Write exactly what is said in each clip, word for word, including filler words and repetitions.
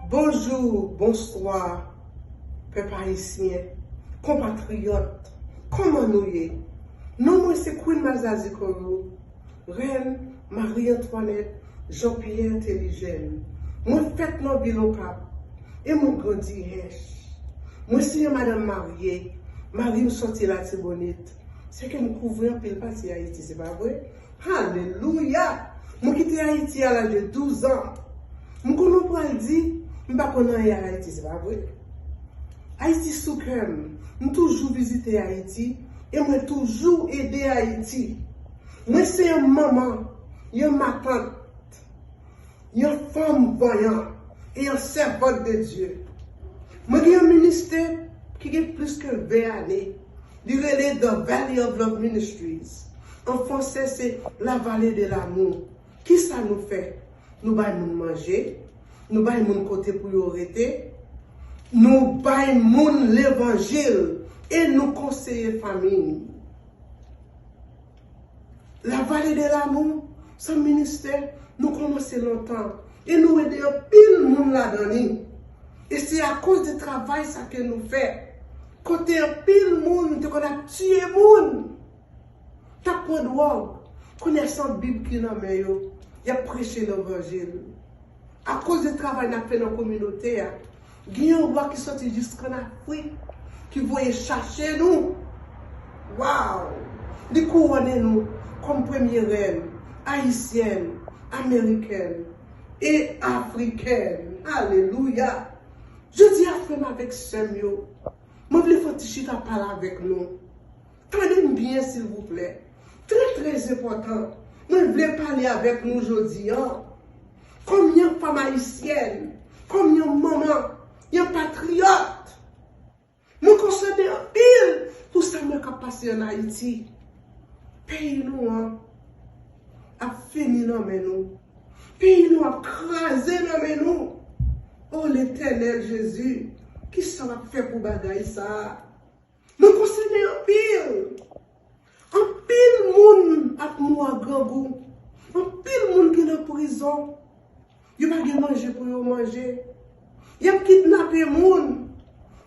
Bonjou, bonswa, pèp ayisyen, konpatriyòt, kòman nou ye? Non mwen se Queen Mazazi Corio, Rèn Marie Antoinette Jean Pierre Théligène. Mwen fèt nan vil Okap e mwen grandi Hèch. Mwen se yon madanm marye, mari m sòti Latibonit. Se ke m kouvri anpil pati Ayiti, se pa vre? Alelouya! Mwen kite Ayiti a laj de douz an. M konnen w pral di, m pa konn anyen ak Ayiti, se pa vre? Ayiti sou kè m. M toujou vizite Ayiti e mwen toujou ede Ayiti. Mwen se yon manman, yon matant, yon fanm vanyan e yon sèvant de Dye. Mwen gen yon ministè ki gen plis ke ven ane. Li rele The Valley of Love Ministries. An fransè, se La Vallée de l'Amour. Kisa nou fè? Nou bay moun manje, nou bay moun kote pou yo rete, nou bay moun levanjil e nou konseye fanmi. La Vallée de l'Amour, se yon ministè nou kòmanse lontan e nou ede anpil moun ladan li. E se akoz de travay sa ke nou fè, kote anpil moun te konn ap tiye moun, t ap pran dwòg, kounye a se yon Bib ki nan men yo, y ap preche levanjil. Akoz de travay n ap fè nan kominote a, gen yon wa ki soti jiskann Afrik ki voye chache nou. Waw! Li kouwone nou kòm premye rèn ayisyèn, amerikèn e afrikèn. Alelouya! Jodi a, frè m avèk sè m yo, mwen vle fè yon ti chita pale avèk nou. Tande m byen, silvouplè. Trè, trè enpòtan. Mwen vle pale avèk nou jodi a. Kòm yon fanm ayisyèn, kòm yon manman, yon patriyòt, mwen konsène anpil pou sa m wè k ap pase ann Ayiti. Peyi nou an ap fini nan men nou. Peyi nou ap kraze nan men nou. O Letènèl Jezi, kisa w ap fè pou bagay sa a? Mwen konsène anpil. Anpil moun ap mouri ak grangou. Anpil moun ki nan prizon. Yo pa gen manje pou yo manje. Y ap kidnape moun.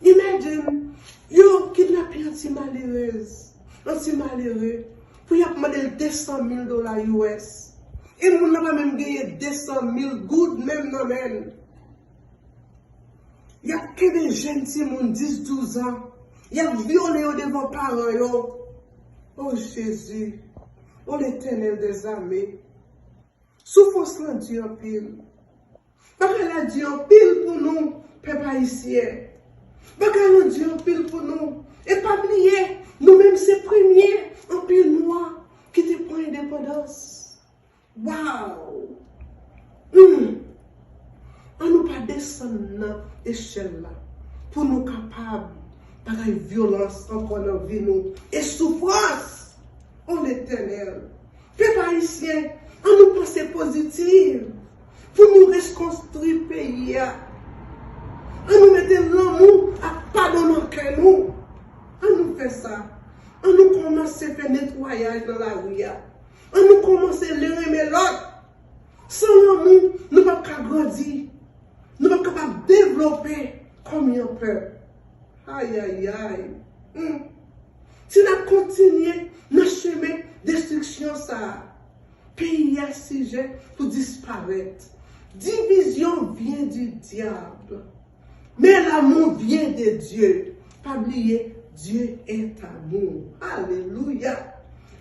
Imagine, yo kidnape yon ti malerèz, yon ti malere, pou y ap mande l de san mil dola U S. E moun nan pa menm genyen de san mil goud menm nan men l. Y ap kenbe jèn timoun dis, douz an. Y ap vyole yo devan paran yo. O Jezi, o Letènèl dèzame, soufrans lan di anpil. Bagay la di anpil pou nou, pèp ayisyen. Bagay la di anpil pou nou. E pa bliye, nou menm se premye anpil nwa ki te pran endepandans. Waw! Hmm. An nou pa desann nan echèl la pou nou kapab pa bay vyolans ankò nan vi nou e soufrans. O Letènèl, pèp ayisyen, an nou panse pozitif pou nou rekonstwi peyi a. An nou mete lanmou ak padon nan kè nou. An nou fè sa. An nou kòmanse fè netwayaj nan lari a. An nou kòmanse len renmen lòt. San lanmou, nou p ap ka grandi. Nou p ap kapab devlope kòm yon pèp. Ayayay. Hmm. Si n ap kontinye nan chemen destriksyon sa a, peyi a sijè pou disparèt. Divizyon vyen di dyab. Men lanmou vyen de Dye. Pa bliye, Dieu est amour. Alelouya.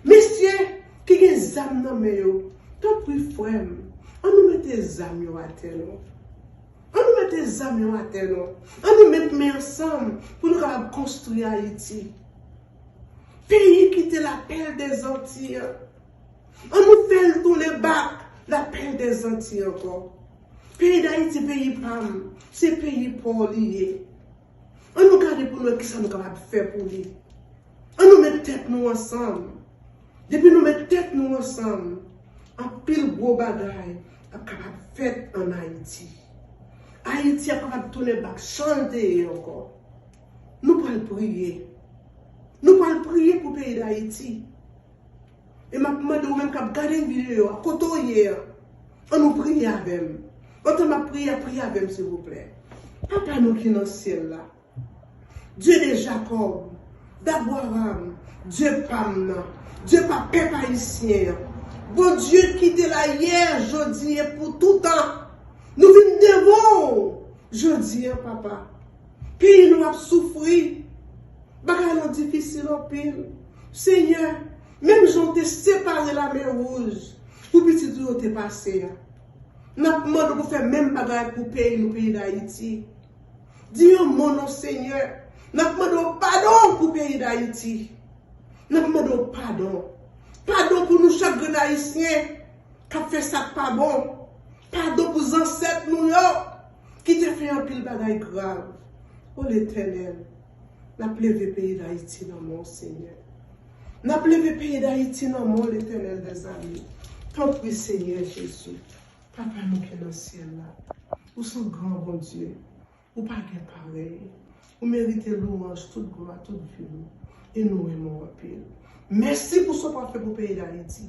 Mesye ki gen zam nan men yo, tanpri frè m, an nou mete zam yo atè non. An nou mete zam yo atè non. An nou met men ansanm pou nou kapab konstwi Ayiti. Peyi ki te la perle des Antilles an. An nou fè l tounen bak la perle des Antilles ankò. Peyi Dayiti, peyi pa m, se peyi pa w li ye. An nou gade pou nou wè kisa nou kapab fè pou li. An nou met tèt nou ansanm. Depi nou met tèt nou ansanm, anpil gwo bagay ap kapab fèt ann Ayiti. Ayiti ap kapab tounen bak jan l te ye ankò. Nou pral priye. Nou pral priye pou peyi Dayiti. E m ap mande ou menm k ap gade videyo a, kote w ye a, an nou priye avè m. Antan m ap priye, priye avè m, silvouplè. Papa nou ki nan syèl la, Dye de Jakòb, d'Abraram, Dye pa m nan, Dye pa pèp ayisyen an, Bondye ki te la yè, jodi e pou toutan, nou vin devan w jodi a, papa. Peyi nou ap soufri, bagay lan difisil anpil. Senyè, menm jan w te separe Lamè Wouj pou pitit ou yo te pase a, n ap mande w pou fè menm bagay pou peyi nou, peyi Dayiti. Di yon mo non, Senyè. N ap mande w padon pou peyi Dayiti. N ap mande w padon. Padon pou nou chak grenn Ayisyen k ap fè sa k pa bon. Padon pou zansèt nou yo ki te fè anpil bagay grav. O Letènèl, n ap leve peyi Dayiti nan men w, Senyè. N ap leve peyi Dayiti nan men w, Letènèl dèzame. Tanpri, Senyè Jezi, Papa nou ki nan syèl la, ou se yon gran Bondye. Ou pa gen parèy. Ou merite louwanj, tout glwa, tout vi nou. E nou renmen w anpil. Mèsi pou sa w pral fè pou peyi Dayiti.